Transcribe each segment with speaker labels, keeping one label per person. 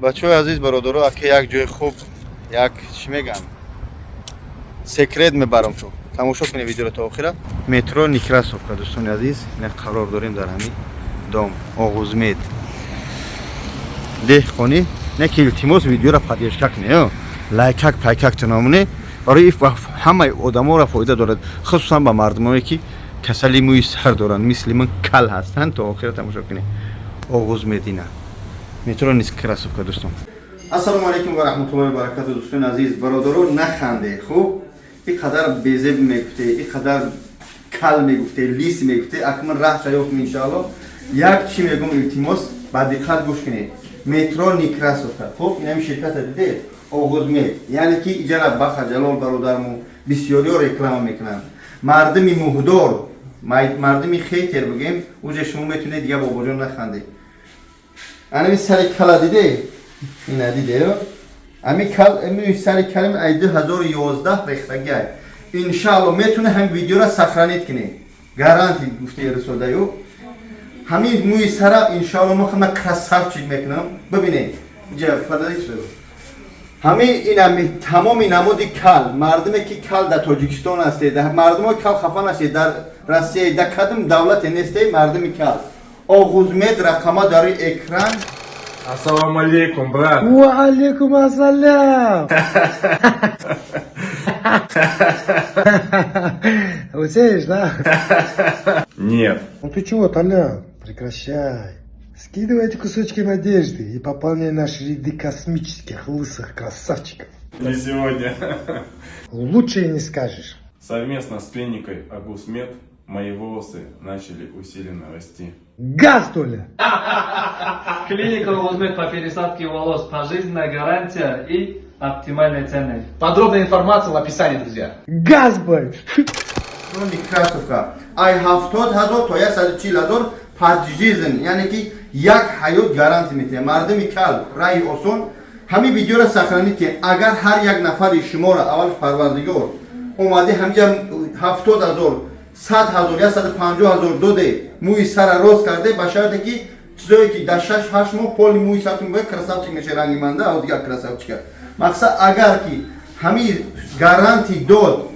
Speaker 1: Бачаҳои азиз, бародаро, ака, як ҷои хуб, як чӣ мегӯям, секрет мебарам. Ту тамошо кунед видеоро то охира. Метро Некрасовка, дӯстони азиз, ина қарор дорем дар ҳамин дом Оғузмед деҳқонӣ. Не ки, илтимос, видеоро поддержка кунед, лайкак пайкак тунамоне, барои ҳамаи одаморо фоида дорад, хусусан ба мардумое, ки касали мӯи сар доранд, мисли ман кал ҳастанд. То охира тамошо кунед. Оғузмедина, метро Некрасовка, дӯстон. Ассалому алайкум ва раҳматуллоҳи ва баракату, дӯстони азиз, бародаро. Наханде, хуб, и қадар безеб мегуфте, и қадар кал мегуфте, лис мегуфте, акман раҳша ёфтм, иншаалло. Як чӣ мегум, илтимос, ба диққат гӯш кунед. Метро Некрасовка, хуб, инами ширката дидед, Оғузмед, яъне ки иҷара Баха Ҷалол бародарму бисёриё реклама мекунанд. Мардуми муҳдор, мардуми хейтер бигем, уже шумо метавонед дига, бобоҷон, нахандед. Анами сари кала диде, ина диде, ами кал, ами сари калим ай 2011 рехтагиай. Иншаалло, метавонед ҳамин видеоро сохранить кунед, гарантия гуфтаи рисодаю. Ҳамин мӯи сара, иншаалло, мо хама красавчик мекунам. Бибинед, иҷа ҳамин инами тамоми намуди кал, мардуме ки кал дар Тоҷикистон ҳастед, мардумои кал, хафа нашед, дар Россия, дар кадом давлате нестед, мардуми кал, Оғузмед, рақама дар рӯи экран.
Speaker 2: Ассаламу алейкум, брат.
Speaker 3: Ва алейкум ассалям. Усеешь, да?
Speaker 2: Нет.
Speaker 3: Ну ты чего, Толян? Прекращай. Скидывай эти кусочки надежды и пополняй наши ряды космических лысых красавчиков.
Speaker 2: Не сегодня.
Speaker 3: Лучше и не скажешь.
Speaker 2: Совместно с клиникой Агусмед мои волосы начали усиленно расти.
Speaker 3: Газ, Толя!
Speaker 4: Клиника Огузмед по пересадке волос, пожизненная гарантия и оптимальные цены.
Speaker 5: Подробная информация в описании, друзья.
Speaker 3: Газ, бай!
Speaker 1: Некрасовка, ай 70 000 то 140 000 пожизненно, яъне ки як ҳаёт гарантия метиҳад. Мардуми кал, раҳи осон, ҳамин видеоро сохранить ки агар ҳар як нафари шуморо аввал Парвардигор омади, ҳамҷа 70 000, 100 000, 150 000 доде, мӯи сара рост карде, ба шарте ки чизое ки дар 6-8 моҳ поли мӯи сартон бояд красавчик меша, ранги манда ав дигар красавчика. Мақсад, агар ки ҳамин гарантия дод,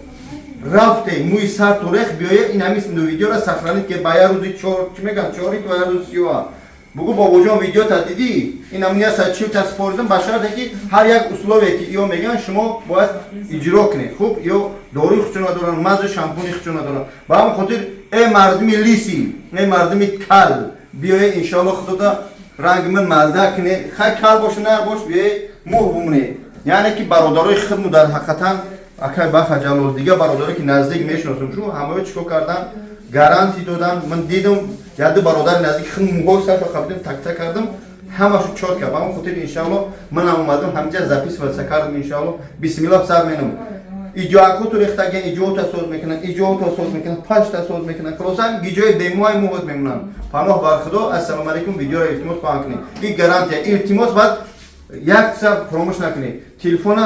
Speaker 1: рафте, мӯи сарту рех, биёе, ин ҳамин видеоро сохранить ки ба як рӯзи чор, чӣ мегӯям, чорик ва як рӯзи сиёҳа бугу: «Бобоҷон, видеота дидӣ? Ин ҳамин 140 та супоридам». Ба шарте ки ҳар як условие ки ё мегӯянд, шумо бояд иҷро кунед. Хуб, ё доруи худшона доранд, мазу шампуни худшона доранд. Ба ҳамин хотир, э мардуми лисӣ, э мардуми кал, биёе, иншоалло, худода ранги ман малда кунед. Хай, кал бошу, нар бош, биёе, мӯҳ бумне. Яъне ки бародарои худму дар ҳақиқатан акай Баха Ҷалол, дигар бародаре ки наздик мешиносам, шу ҳамаё чикор кардан, гарантия додан. Ман дидам, яду бародари наздик худ мӯҳои саршо қабидам, такта кардам, ҳамашу чот кард. Ба ҳамин хотир, иншаалло, манам омадам, ҳаминҷа записываться кардам. Иншаалло, бисмиллоҳ, сар менам. Иҷоакоту рехтаген, иҷоото соз мекунанд, иҷоото соз мекунанд, пашта соз мекунанд, хулоса, гиҷои бемӯҳай мӯҳот мемонанд. Паноҳ бар Худо, ассалому алайкум. Видеоро, илтимос, паҳн кунед, ин гарантия. Илтимос, баъд як чиза фаромӯш накунед: телефона.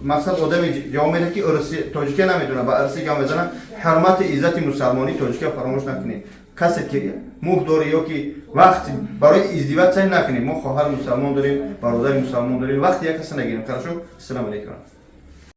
Speaker 1: Мақсад, одами ҷавоб медиҳад, ки урси тоҷикия намедонад, ба арси гап мезанад. Ҳурмати иззати мусалмонӣ, тоҷикия фаромӯш накунед. Касе ки мӯҳ дорӣ ё ки вақт барои издеваться накунед. Мо хоҳари мусалмон дорем, бародари мусалмон дорем, вақти як каса нагирем. Хорошо, ассалому алайкум.